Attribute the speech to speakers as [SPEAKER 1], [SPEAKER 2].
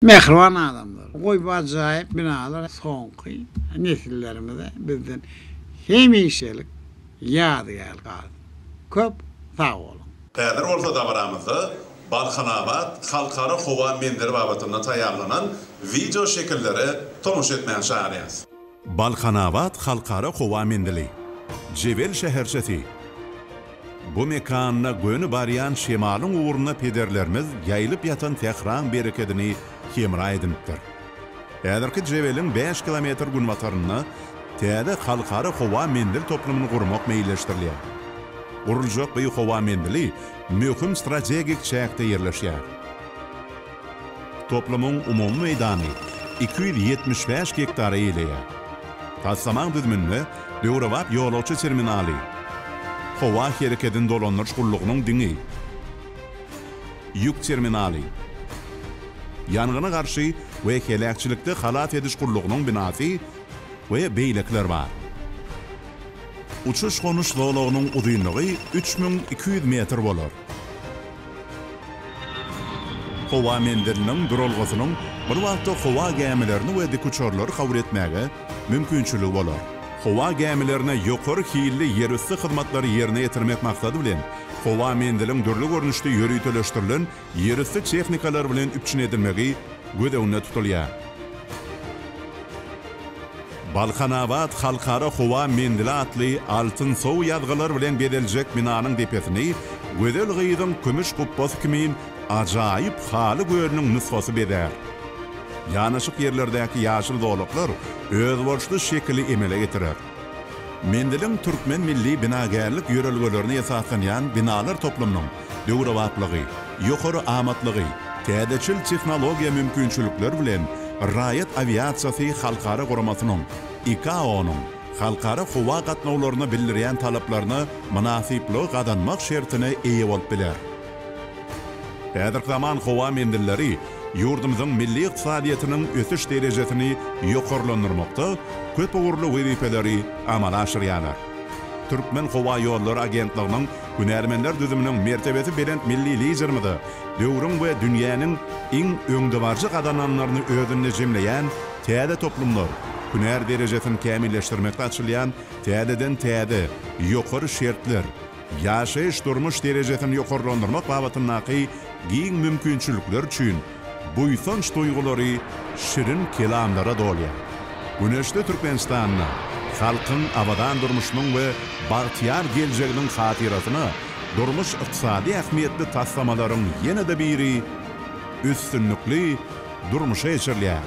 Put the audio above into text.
[SPEAKER 1] Mähriban adamlar, goý bu ajaýyp binalar soňky nesillerimize bizden hemişelik ýadygär galsyn. Köp sag boluň!
[SPEAKER 2] Häzir bolsa dabaramyzda Balkanabat Halkara howa menzili babatynda taýýarlanan wideo şekillere tomaşa etmäge çagyrýarys.
[SPEAKER 3] Balkanabat Halkara howa menzili. Jebel şäherçesi. Bu mekanda göni barýan şemalyň ugrunda pederlerimiz ýaýylyp ýatan sähraň berekedini hemra edinipdir. Häzirki Jebeliň bäş kilometr günbatarynda täze Halkara howa menzil toplumyny gurmak meýilleşdirilýär. Guruljak bu howa menzili möhüm strategik çäkde ýerleşýär. Toplumyň umumy meýdany 275 gektary eýeleýär. Taslamaň düzüminde döwrebap ýolagçy terminaly, howa herekedini dolandyryş gullugynyň diňi, ýük terminaly, ýangyna garşy we heläkçilikde halas ediş gullugynyň binasy we beýlekiler bar. Uçuş-gonuş zolagynyň uzynlygy 3200 metr bolar. Howa menziliniň duralgasynyň bir wagtda howa gämilerini we dikuçarlary kabul etmäge mümkinçiligi bolar. Howa gämilerine ýokary hilli ýerüsti hyzmatlary ýerine ýetirmek maksady bilen, howa menziliň dürli görnüşli ýöriteleşdirilen ýerüsti tehnikalar bilen üpjün edilmegi göz öňünde tutulýar. Balkanabat Halkara howa menzili atly altynsow ýazgylar bilen bezeljek binanyň depesini gözel gyzyň kümüş gupbasy kimin ajaýyp haly gölüniň nusgasy bezär. Ýanaşyk ýerlerdäki ýaşyl zolaklar özboluşly şekili emele getirer. Menziliň türkmen milli binagärlik ýörelgelerine esaslanýan binalar toplumynyň döwrebaplygy, ýokary amatlygy, täzeçil tehnologiýa mümkinçilikleri bilen Raýat awiasiýasy halkara guramasynyň, ICAO-nyň, halkara howa gatnawlaryna bildirýän talaplaryna mynasyplygy gazanmak şertine eýe bolup biler. Häzirki zaman howa menzilleri ýurdumyzyň milli ykdysadyýetiniň ösüş derejesini ýokarlandyrmakda köp ugurly wezipeleri amala aşyrýarlar. Türkmenhowaýollary agentliginiň hünärmenler düzüminiň mertebesi belent milli Liderimize döwrüň we dünýäniň iň öňdebaryjy gazananlaryny özünde jemleýän täze toplumlar, hünär derejesini kämilleşdirmekde açylýan täzeden-täze ýokary şertler, ýaşaýyş-durmuş derejesini ýokarlandyrmak babatyndaky giň mümkinçilikler üçin buýsanç duýgulary şirin kelamlara dolýar. Güneşli Türkmenistanda halkyň abadan durmuşynyň we bagtyýar geljeginiň hatyrasyna durmuş-ykdysady ähmiýetli taslamalaryň ýene-de biri üstünlikli durmuşa geçirilýär.